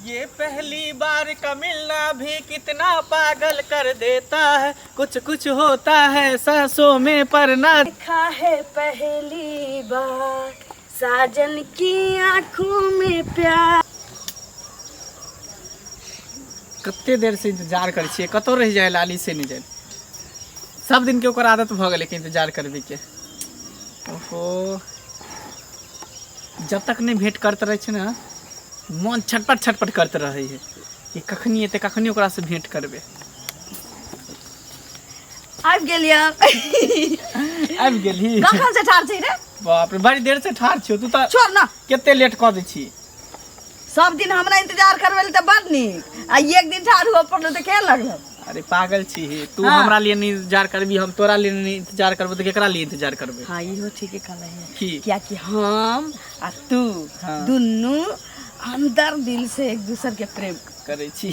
ये पहली बार का मिलना भी कितना पागल कर देता है, कुछ कुछ होता है सांसों में पर ना। देखा है पहली बार साजन की आंखों में प्यार। कते देर से इंतजार करै छियै, कतौ रहि जाय लाली से नहि जाय। सब दिन के ओकर आदत भऽ गेलै कि इंतजार करबे के। ओहो, जब तक नहि भेंट करते रहै छै ने, मन छटपट छटपट करते रहै है कि कखनी एतै, कखनी ओकरासँ भेंट करबै। आबि गेलियै। आबि गेलही? कखन से ठाढ़ छी रे? बाप रे, बड़ी देर से ठाढ़ छियौ तू तऽ। छोड़ ना। कते लेट कऽ दै छी। सब दिन हमरा इंतजार करबै तऽ बड़ नीक, आ एक दिन ठाढ़ हुअ पड़ल तऽ केहन लगल? अरे पागल छी तू। हमरा लिए नहीं इंतजार करबी, हम तोरा लिए नहीं इंतजार करबो तऽ केकरा लिए इंतजार करबे? हाँ, इहो ठीके कहले है। की? कियाकि हम आ तू दुनू अंदर दिल से एक दूसर के प्रेम करै छी,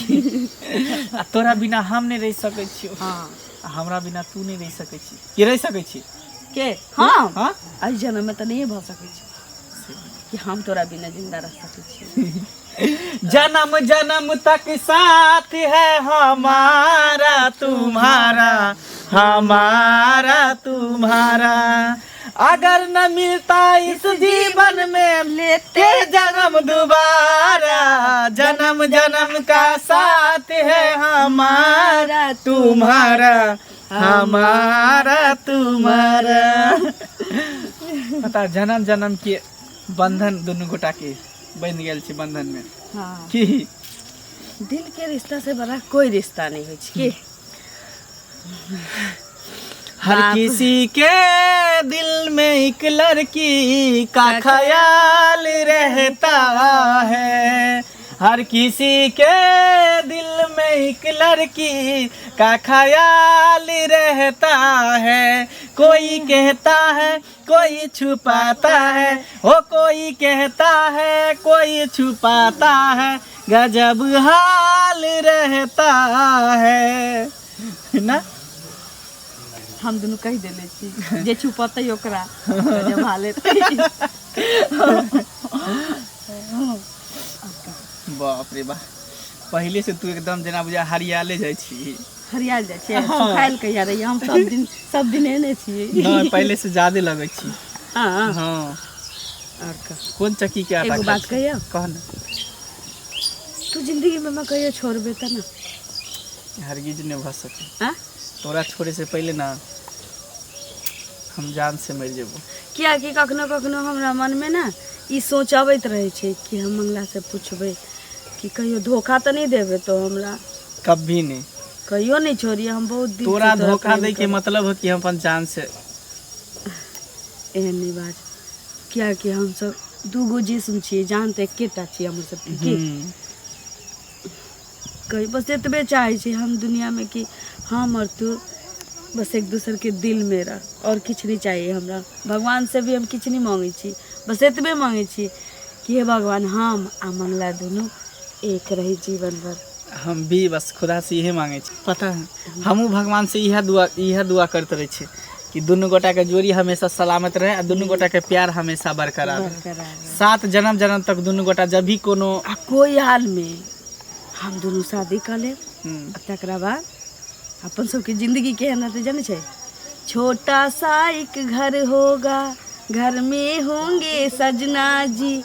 आ तोरा बिना हम नहीं रहि सकै छियौ। आ हमरा बिना तू नहीं रहि सकै छी। की रहि सकै छी? के हम? हाँ। एहि जन्म में तऽ नहीं भऽ सकै छै कि हम तोरा बिना जिंदा रह सकै छी। जन्म जन्म तक साथ है हमारा तुम्हारा, हमारा तुम्हारा। अगर न मिलता इस जीवन में लेते जन्म दोबारा, जन्म जन्म का साथ है हमारा तुम्हारा, हमारा तुम्हारा। पता, जन्म जन्म के बंधन दुनू गोटा के बनि गेल छै बंधन में। की दिल के रिश्ता से बड़ा कोई रिश्ता नहीं होइ छै की। हर बाप। किसी के दिल में एक लड़की का ख्याल रहता है, हर किसी के दिल में एक लड़की का ख्याल रहता है। कोई कहता है कोई छुपाता है, हो कोई कहता है कोई छुपाता है, गजब हाल रहता है ना। हम दुनू कहि देले छी जे छुपतै ओकरा गजब हाल हेतै। बाप रे बाप, पहिले से तू एकदम जेना बुझा हरियाले जाइ छी। हरियाल जाइ छियै? सुखायल कहिया रहियै हम? सब दिन, सब दिन एहने छियै। नहि, पहिले से ज्यादे लगै छी। हाँ। आओर कह। कोन चक्की के आटा एगो खाइ बात छी? कहियौ? कह ने। तू जिंदगी में हमरा कहियो छोड़बे तऽ ना? हरगिज नहि भऽ सकै। आँ? तोरा छोड़े से पहिले ना हम जान से मरि जेबो। कियाकि कखनो कखनो हमरा मनमे ने ई सोच अबैत रहै छै कि हम मंगलासँ पुछबै कि कहियो धोखा तऽ नहि देबै तो हमरा? कभी नहीं। कहियो नहि छोड़िए, हम बहुत दिल से तोरा तोरा धोखा प्रेम दै के करै। मतलब है कि हम अपन जान से। एहन नहि बाज, कियाकि हमसब दूगो जिस्म छियै, जान तऽ एकेटा छियै हमर सबके की। कही बस एतबे चाहै छी हम दुनियामे कि हम आओर तू बस एक दोसरके दिलमे रह, आओर किछु नहि चाहिए हमरा। भगवानसँ भी हम किछु नहि माँगै छी, बस एतबे माँगै छी कि हे भगवान, हम आ मंगला दुनू एक रही जीवन भर। हम भी बस खुदा से इहे मांगे छी। पता है, हमहूँ भगवान से इएह दुआ, इएह दुआ करते रहै छी कि दुनू गोटा के जोड़ी हमेशा सलामत रहे आ दुनू गोटा के प्यार हमेशा बरकरार रहे। बरकरार रहे। सात जन्म जन्म तक दुनू गोटा जब भी कोनो आ कोई हालमे हम दुनू शादी कऽ लेब आ तकरा बाद अपन सबके जिंदगी केहन रहतै जानै छै? छोटा सा एक घर होगा, घर में होंगे सजना जी,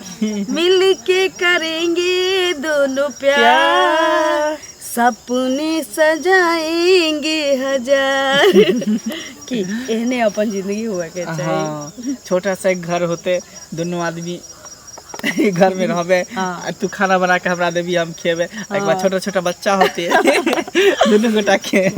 मिल के करेंगे दोनों प्यार, सपने सजाएंगे हजार। की एहने अपन जिंदगी हुआ के चाही। हाँ, छोटा सा एक घर होते, दुनू आदमी घर में रहबे। आ तू खाना बना के हमरा देबी, हम खेबे। आ एक बार छोटा छोटा बच्चा होते दुनू गोटा के।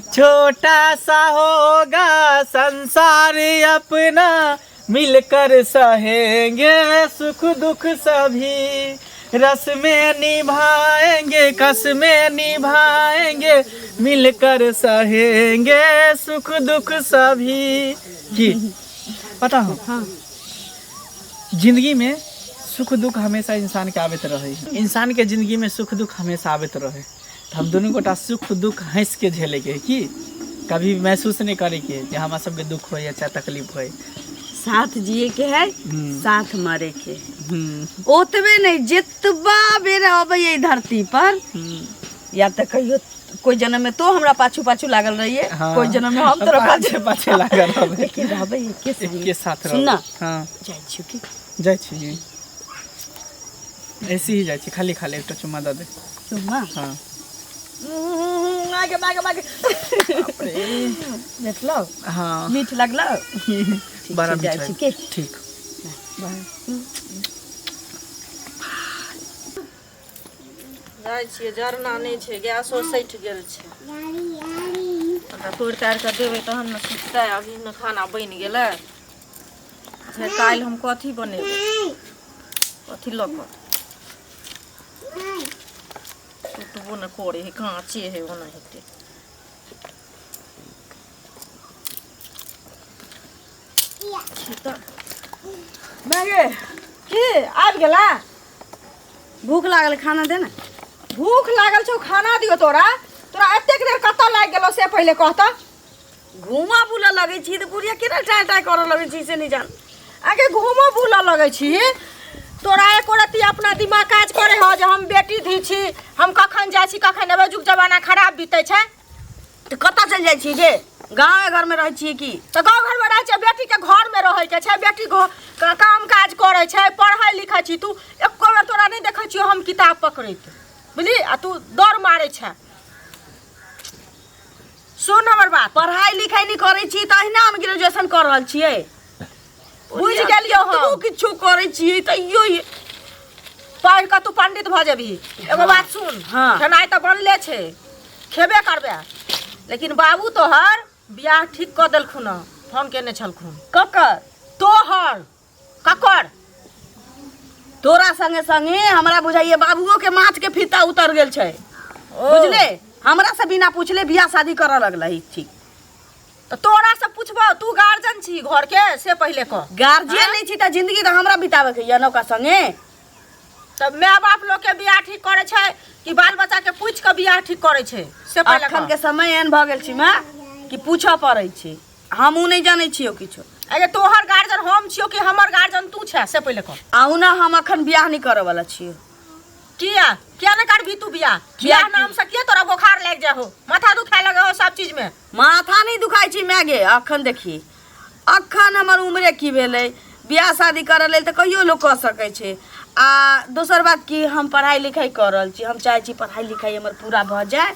छोटा सा होगा संसार अपना, मिलकर सहेंगे सुख दुख सभी, रस में निभाएंगे कसमें निभाएंगे, मिलकर सहेंगे सुख दुख सभी। की पता हो? हाँ। जिंदगी में सुख दुख हमेशा इंसान के आबैत रहे। इंसान के जिंदगी में सुख दुख हमेशा आबैत रहे, तऽ हम दुनू गोटा सुख दुख हंस के झेले के है। की कभी महसूस नहीं करे के जे हमरा सबके दुख होय या चाहे तकलीफ होय। साथ जिए के है, साथ मरे के है। ओतबे नहीं, जितबा बेर अबै एहि धरती पर, या तऽ कहियो कोई जन्म में तो हमरा पाछू पाछू लागल रहिए, कोई जन्म में हम तोरा पाछे पाछे लागल रहबै। लेकिन रहबै एके संगे। एके साथ सुन ना। रहबै। हाँ। जाइ छियौ की? जाइ छी, ऐसे ही जाइ छी, खाली खाली एकटा चुम्मा दऽ दे। चुम्मा? हाँ। आगे आगे आगे भेटलौ? हाँ। मीठ लगलौ? ठीक बड़ा छै, जाइ मीठ छी के? ठीक। जाइ छियै, जरना नहि छै, गैसो सठि गेल छै। ओकरा तोड़ि ताड़ि कऽ देबै तहन ने सुखतै। अभी ने खाना बनि गेलै। फेर काल्हि हम कथी बनेबै, कथी लऽ कऽ टुटबो ने करै है, काँचे है ओनाहिते। माय की आबि गेला? भूख लागल, खाना दे ने। भूख लागल छौ, खाना दियौ तोरा? तोरा एतेक देर कतऽ लागि गेलौ से पहिले कह तऽ। घूमा बुलऽ लगै छी तऽ बुढ़िया केना टाँय टाँय करऽ लगै छी से नहि जान। आगे घूमऽ बुलऽ लगै छी, तोरा एको रत्ती अपना दिमाग काज करे हो जे हम बेटी धी छी, हम कखन जाइ छी कखन एबै, जुग जमाना खराब बीतै छै। तऽ कतऽ चलि जाइ छी गे? गाँवे घरमे रहै छियै की? तऽ गाँव घरमे रहै छै, बेटीके घरमे रहैके छै। बेटी काम काज करै छै, पढ़ै लिखै छी। तू एको बेर तोरा नहि देखै छियौ हम किताब पकड़ैत, बुझली? आ तू दौड़ मारै छै। सुन हमर बात, पढ़ाइ लिखाइ नहि करै छी तऽ अहिना हम ग्रेजुएशन कऽ रहल छियै। बुझि गेलियौ हम। तू किछो करै छियै तैयो पढ़ि कऽ तू पंडित भऽ जेबही। एगो बात सुन। हाँ। खेनाइ तऽ बनले छै, खेबे करबे, लेकिन बाबू तोहर बियाह ठीक कऽ देलखुन हँ, फोन केने छलखुन। ककर? तोहर। ककर? तोरा संगे संगे हमरा बुझाइए बाबुओ के माथ के फीता उतर गेल छै, बुझले? हमरा से बिना पूछले बियाह शादी करऽ लगलै। ठीक। तऽ तोरा से पूछबौ? तू गार्जियन छी घर के, से पहिले कह। गार्जियन नहि छी तऽ जिंदगी तऽ हमरा बिताबे के यऽ नौका संगे। तऽ माय बाप लोग के बियाह ठीक करे छै कि बाल बच्चा के पूछ के बियाह ठीक करे छै, से पहिले अखन कह। के समय एहन भऽ गेल छै माँ कि पूछऽ पड़ै छै। हमहूँ नहि जानै छियौ किछो। अरे तोहर गार्जियन हम छियौ कि हमर गार्जियन तू छै, से पहिले कह। आहू ना, हम अखन बियाह नहि करऽ वाला छियौ। किया? किया नहि करबी तू बियाह? बियाह नाम से किया तोरा बोखार लागि जाइ हो, माथा दुखाए लगे हो सब चीज में? माथा नहि दुखाइ छै माय गे। अखन देखी, अखन हमर उम्रे की भेलै? बियाह शादी करऽ लेल तऽ कहियो लोक कऽ सकै छै। आ दोसर बात कि हम पढ़ाइ लिखाइ कऽ रहल छी। हम चाहै छी पढ़ाइ लिखाइ हमर पूरा भऽ जाय,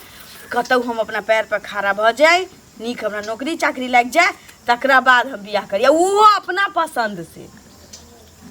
कतहु हम अपना पैर पर खड़ा भऽ जाय, नीक हमरा नौकरी चाकरी लागि जाय, तकरा बाद हम बियाह करी, आ ओहो अपना पसन्द से।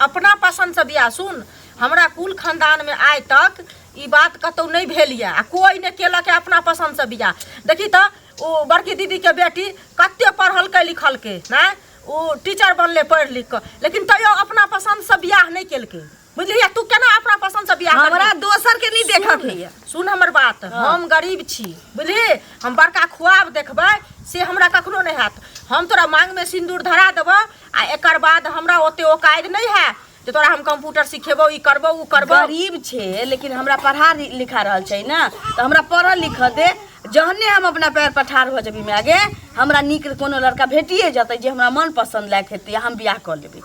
अपना पसन्दसँ बियाह? सुन, हमरा कुल खानदानमे आइ तक ई बात कतहु नहि भेल यऽ आ कोइ नहि केलक अपना पसन्दसँ बियाह। देखी तऽ ओ बड़की दीदीके बेटी कते पढ़लकै लिखलकै नहि, ओ टीचर बनलै पढ़ि लिख कऽ, लेकिन तैयो अपना पसन्दसँ बियाह नहि केलकै, बुझलियै? तू केना अपना पसन्दसँ बियाह करबही? हमरा दोसर के नहीं देखऽ के यऽ। सुन हमर बात, हम गरीब छी, बुझली? हम बड़का खुआब देखबै से हमरा कखनो नहि हैत। हम तोरा मांगमे सिन्दूर धरा देबौ आ एकर बाद हमरा ओते औकाद नहि है जे तोरा हम कंप्यूटर सिखेबौ, ई करबौ, ओ करबौ। गरीब छै लेकिन हमरा पढ़ा लिखा रहल छै ने, तऽ हमरा पढ़ऽ लिखऽ दे। जहने हम अपना पैर पर ठाढ़ भऽ जेबी माय गे, हमरा नीक कोनो लड़का भेटिए जेतै जे हमरा मन पसन्द लायक हेतै, हम बियाह कऽ लेबै।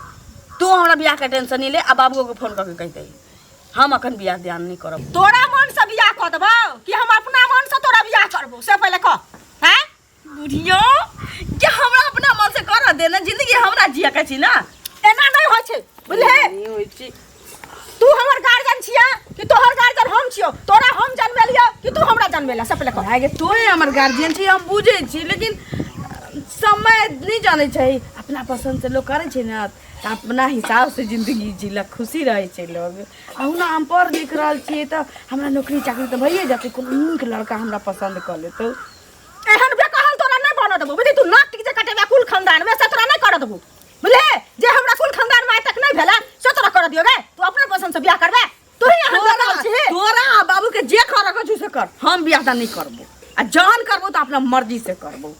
तू हमरा बियाहके टेंशन नहि ले। आ बाबुओके फोन कऽ के कहि दही, हम अखन बियाह ध्यान नहि करब। तोरा मन से बियाह कऽ देबौ कि हम अपना मन से तोरा बियाह करबौ, से पहिले कह। हैं बुढ़ियो जे, हमरा अपना मन से करऽ दे ने, जिंदगी हमरा जिया के छी ना। एना नहि होइ छै, बुझले? होइ छै। तू हमर गार्जियन छिया कि तोहर गार्जियन हम छियौ? तोरा हम जन्मेलियौ कि तू हमरा जन्मेला, से पहिले कह। आगे तोहे हमर गार्जियन छी, हम बुझै छी, लेकिन समय नहि जानै छै। अपना पसन्द से लोक करै छै ने तऽ अपना हिसाब से जिंदगी जीलक, खुशी रहै छै लोग। अहुना हम पढ़ लिख रहल छियै तऽ हमरा नौकरी चाकरी तऽ भइए जेतै, कोनो नीक लड़का हमरा पसन्द कऽ लेतौ। एहन बेकहल तोरा नहि बनऽ देबौ, बुझली? तू नाक जे कटेबे कुल खानदान में से तोरा नहि करऽ देबौ, बुझले? जे हमरा कुल खानदान में आइ तक नहि भेलै से तोरा करऽ दियौ गे? तू अपना पसंद से बियाह करबे? तू ही एहन बेकहल छी? तोरा आ बाबू के जे करऽ के छौ से कर, हम बियाह दान नहि करबो, आ जहन करबो तऽ अपना मर्जी से करबो।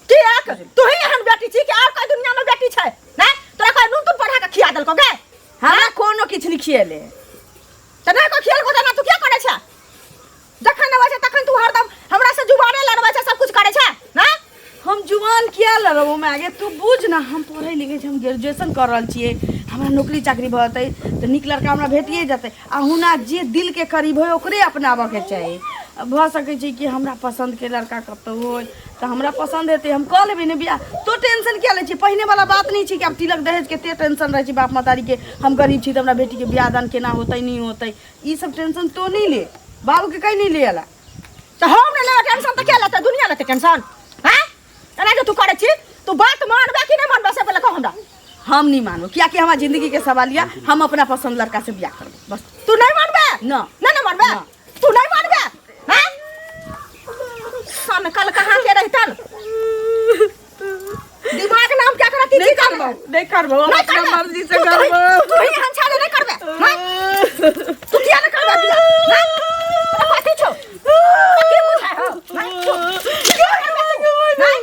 किएक? तू ही एहन बेटी छी कि और कोई दुनिया में बेटी छै? नहि तोरा कोई नून तून पढ़ा के खिया देलकौ गे? हमरा कोनो किछु नहि खिएले। तऽ नहि कोई खियलको तऽ तू किया करै छै? जखन अबै छै तखन तू हरदम हमरा से जुबाने लड़बै छै, सब कुछ करै छै ना। हम जुबान किया किया लड़बो माय गे? तू बुझ ना, हम पढ़ै लिखै छी, हम ग्रेजुएशन कर रहल छियै, हमरा नौकरी चाकरी भऽ जेतै तऽ नीक लड़का हमरा भेटिए जेतै। आ हुना जे दिलके करीब होइ ओकरे अपनाबऽके चाही। भऽ सकै छै कि हमरा पसन्दके लड़का कतहु होइ तऽ हमरा पसन्द हेतै, हम कऽ लेबै ने बियाह। तो टेंशन किया लै छी? पहिनेवला बात नहि छै कि आब तिलक दहेजके एते टेंशन रहै छै बाप महतारीके, हम गरीब छी तऽ हमरा बेटीके बियाह दान केना होतै नहि होतै, ई सब टेंशन तो नहि ले, बाबूके कहि नहि ले अला। तऽ हम नहि लेबै टेंशन तऽ के लेतै? दुनिया लेतै टेंशन? हैं, एना जे तू करै छी, तू बात मानबे कि नहि मानबे से पहिले कह हमरा। हम नहीं मानबो, कियाकि हमार जिंदगी के सवाल या हम अपना पसंद लड़का से बियाह करबो बस। तू नहीं मानबे? ना। ना ना मानबे? ना। तू नहीं मानबे? हैं, सनकल कहाँ के रहितन दिमाग नाम क्या करती नहीं करबो, नहीं करबो, हम नहीं अपना करबे। मर्जी से तू करबो। तू ही हम छाड़े नहीं करबे। हैं? तू किया नहीं करबे बियाह? हैं? तोरा कथी छौ? तोरा की बुझाय हौ? हैं? तू किया करबे तू? हैं?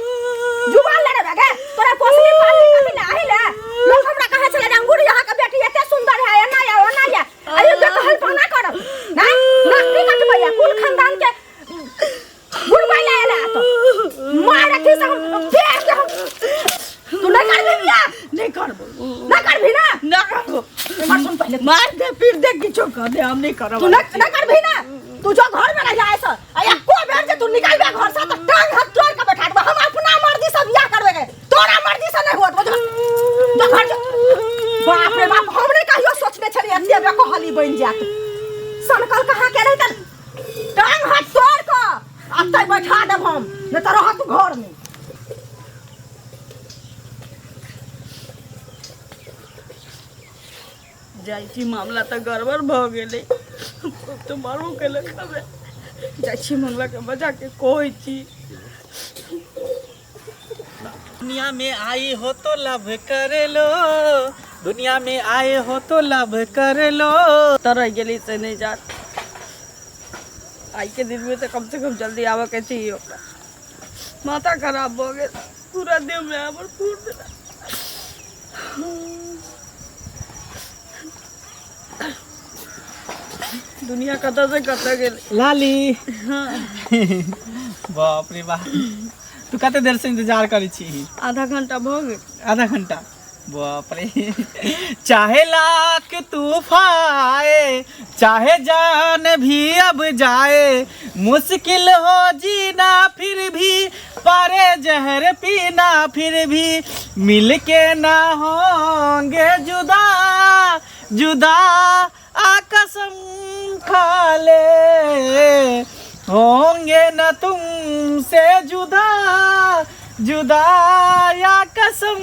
जुबान लड़ेबे गे? तोरा पोसली पालली कथी ले? आही ले। लोग हमरा कहै छलै जे अंगूर यहाँ के बेटी एते सुंदर है, एना या ओना या। अरे बेकहल पाना करब। हैं? नाक कटबैया कुल खानदान के गुड़बै ले आएला तो मार अथी से हम फेर के हम। तू नहीं करबी बियाह? नहीं करबो। नहीं करबी ना? ना करबो। मार सुन पहले। मार दे पीट दे किछो कर दे, हम नहीं करब। तू नहीं नहीं करबी ना? तू जो घर में रह जाए सर आ एको बेर जे तू निकलबे घर से तो टांग हाथ तोड़ के बैठा देबो। हम अपना मर्जी से बियाह करबे के, तोरा मर्जी से नहीं होत। बुझल? जो घर जो। बाप रे बाप, हम नहीं कहियो सोचने छलियै एते बेकहली बनि जायत। सनकल कहाँ के रहितन, टांग हाथ तोड़ के अतै बैठा देब हम, नहीं तो रहत घर में। जाइ छी, मामला तऽ गड़बड़ भऽ गेलै, तऽ मारबो केलक हमरा। जाइ छी मंगला के बजा के कहै छी। दुनिया में आई हो तो लव कर लो, दुनिया में आए हो तो लव कर लो। तऽ रहि गेली से नहि जात। आइके दिनमे तऽ कमसँ कम जल्दी आबऽके चाहिए ओकरा। माथा खराब भऽ गेल, पूरा देहमे हमर फूट देलक। दुनिया कतऽ से कतऽ गेल। लाली, बाप रे बाप, तू कते देर से इंतजार करै छी? आधा घंटा भऽ गेल। आधा घंटा? बाप रे। चाहे लाख तूफान आए, चाहे जान भी अब जाए, मुश्किल हो जीना फिर भी, पारे जहर पीना फिर भी, मिल के ना होंगे जुदा जुदा, आ कसम खा ले, होंगे न तुमसे जुदा जुदा, या कसम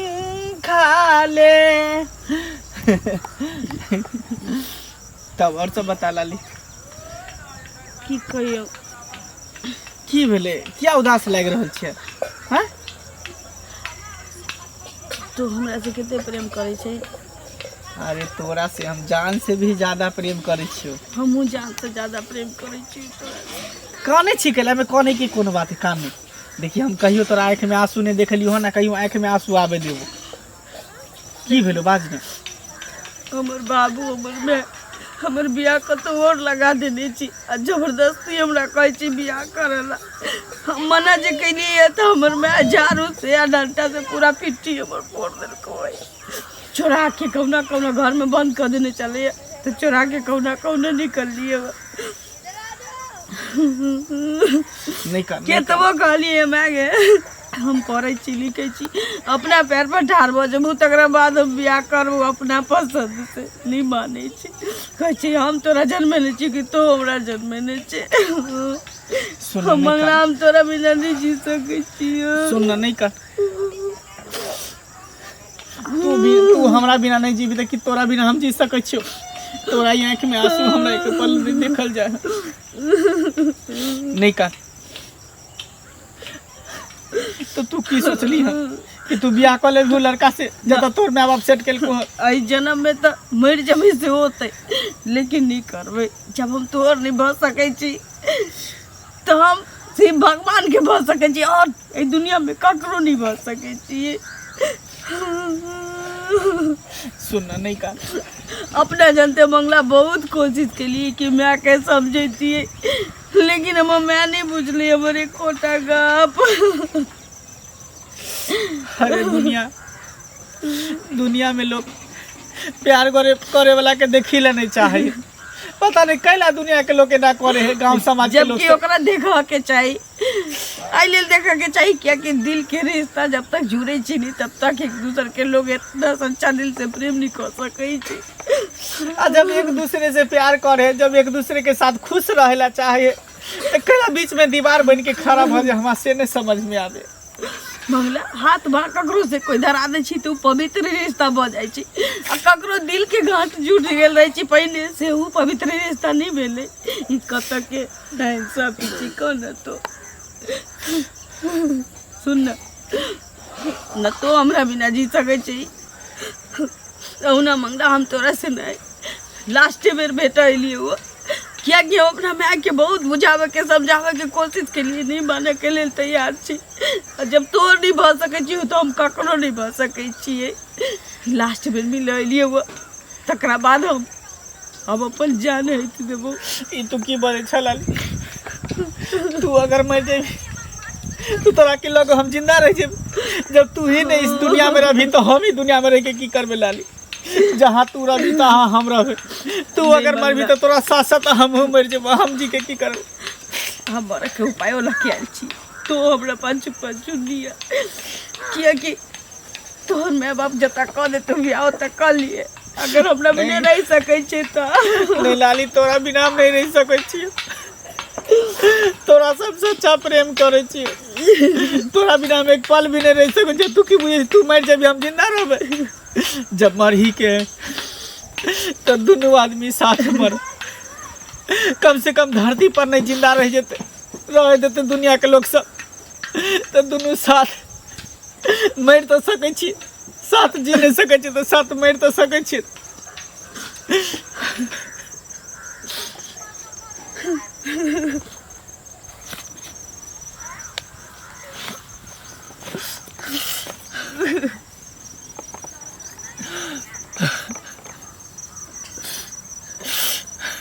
खा ले। तब और सब बता लाली। की कहियौ? की भेलै? किया उदास लागि रहल छियै? हँ? तू हमरा से कते प्रेम करै छै? अरे तोरा से हम जान से भी ज्यादा प्रेम करै छियौ। हमहूँ जान से ज्यादा प्रेम करै छी तोरा से। कानै छी कैला? मे कानै की कोनो बात है? कानै देखिए, हम कहियो तोरा आँखिमे आंसू नहि देखलियौ हन, आ कहियो आँखिमे आंसू आबे देबो। की भेलो, बाज ने। हमर बाबू हमर माय हमर बियाह कतौ और लगा देने छी आ जबरदस्ती हमरा कहै छी बियाह करे ला। हम मना जे कैलियै तऽ हमर माय झाड़ू से आ डंटा से पूरा पिट्ठी हमर फोड़ देलकै। चोरा के कहुना कहुना घर में बंद कऽ देने छलैया तऽ चोरा के कहुना कहुना निकललियै। नहि कर, नहि कर। केतबो कहलियै माय गे, हम पढ़ै छी लिखै छी, अपना पैर पर ठाढ़ भऽ जेबू तकरा बाद हम बियाह करबू अपना पसन्द से। नहि मानै छै, कहै छै हम तोरा जन्मेने छी कि तू हमरा जन्मेने छै? सुन, हम नहि कर। मंगला, हम तोरा बिना नहि जी सकै छियौ। सुन न, नहि कर। तू भी तू हमरा बिना नहीं जीबी तऽ कि तोरा बिना हम जी सकै छियौ? तोरा ई आँखिमे आंसू हमरा एक पल नहि देखल जाय। नहि कर। तो तू की सोचली हन कि तू बियाह कऽ लेबही लड़का से जतऽ तोर माय बाप सेट केलको हन? एहि जन्म में तऽ मरि जेबै से होतै, लेकिन नहि करबै। जब हम तोहर नहि भऽ सकै छी तऽ हम शिव भगवान के भऽ सकै छी, और एहि दुनिया में ककरो नहि भऽ सकै छी। सुन न, नहि कर। अपना जनते मंगला बहुत कोशिश केलिए कि माय के समझैतियै, लेकिन हमर माय नहि बुझलै हमर एकोटा गप। अरे दुनिया, दुनिया में लोग प्यार करे करे वाला के देखी ला नहीं चाहे। पता नहीं कैला दुनिया के लोग एना करे है, गांव समाज के लोग जबकि सब। ओकरा देखऽ के चाही, एहि लेल देखऽ के चाही कियाकि दिल के रिश्ता जब तक जुड़े छै नहीं तब तक एक दूसर के लोग इतना सच्चा दिल से प्रेम नहीं कर सकै छै। आ जब एक दूसरे से प्यार करे, जब एक दूसरे के साथ खुश रहेला चाहे, तो कैला बीच में दीवार बन के खड़ा भऽ जाए, हमरा से नहीं समझ में आवे। मंगला हाथ बा ककरो से कोई धरा दै छै तऽ ओ पवित्र रिश्ता भऽ जाइ छै, आ ककरो दिल के गांठ जुटि गेल रहै छै पहिने से, ओ पवित्र रिश्ता नहि भेलै। ई कतऽ के नाइंसाफी छै कह न। तो सुन न, न तो हमरा बिना जी सकै छै। अहुना मंगला, हम तोरा से नहि लास्टे बेर भेट एलियै ओ, कियाकि हम अपना मायके बहुत बुझाबैके समझाबैके कोशिश केलियै, नहि मानैके लेल तैयार छी। आ जब तोर नहि भऽ सकै छी तऽ हम ककरो नहि भऽ सकै छियै। लास्ट बेर मिलऽ एलियै ओ, तकरा बाद हम अपन जान हटि देबो। ई तू की बजै छह लाली? तू अगर मरि जेबही तो तोरा के लग हम जिंदा रह जेबे। जब तू ही नहीं इस दुनिया में रहबी तो हम ही दुनिया में रह के की करबे लाली? जहाँ तू रहबी तहाँ हम रहबे। तू अगर मरबी तो तोरा साथ साथ हमहूँ मरि जेबो, हम जी के की करबे? हम मरऽके उपायो लऽ के आयल छी। तो हमरा पाछू पाछू लिअ, कियाकि तोहर माय बाप जतऽ कऽ देतौ बियाह ओतऽ कऽ लिए, अगर हमरा बिना रहि सकै छै तऽ। नहीं लाली, तोरा बिना हम नहीं रह सकै छियै। तोरा सबसे अच्छा प्रेम करै छियै, तोरा बिना हम एक पल भी नहीं रह सकै छियै। तू की बुझै छी, तू मरि जेबही हम जिंदा रहबै? जब मरही के तऽ दुनू आदमी साथ मर, कम से कम धरती पर नहीं जिंदा रह जेतै, रह देतै दुनिया के लोग सब, तऽ दुनू साथ मरि तऽ सकै छी। साथ जी नहि सकै छी तऽ साथ मरि तऽ सकै छी।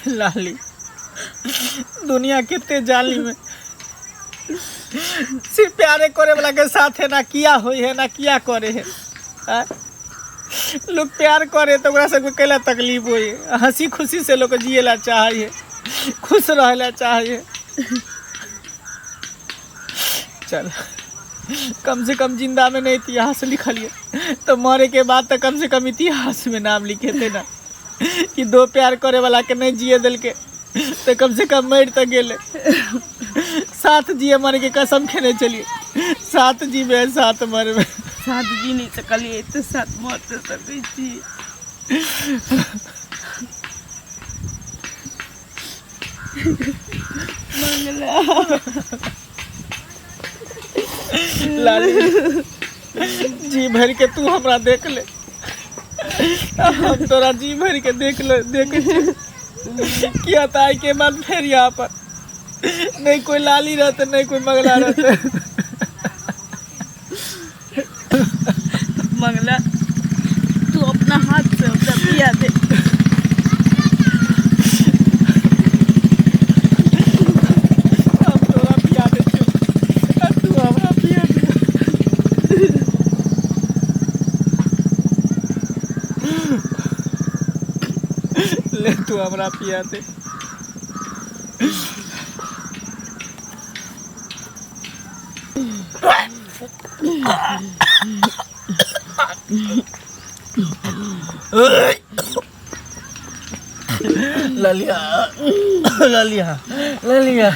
लाली, दुनिया कते जालिम है। सिर्फ प्यारे करे वाला के साथ है ना किया होई है ना किया करे है। आँय? लोग प्यार करे तो ओकरा सबके कैला तकलीफ होई है? हंसी खुशी से लोग जिए ला चाहे है, खुश रहे ला चाहे है। चल, कम से कम जिंदा में नहीं इतिहास लिखलिए तो मरे के बाद तो कम से कम इतिहास में नाम लिखे थे ना कि दो प्यार करे वाला के नहीं जिए दिल के, तो कम से कम मर तो गेले। साथ जिए मरे के कसम खेने चलिए, साथ जीवे साथ मरबे। साथ जी नहीं सकलिए तऽ साथ मर तऽ सकै छी। मंगला। लाली, जी भर के तू हमरा देख ले, हम तोरा जी भर के देख ले देखे छी। किया तो आई के बाद फिर यहाँ पर नहीं कोई लाली रहते, नहीं कोई मंगला रहते। मंगला, तू अपना हाथ से हमरा पिया दे। हम तोरा पिया दे छियौ आ तू हमरा पिया दे। ले, तू हमरा पिया दे। ललिया, ललिया, ललिया।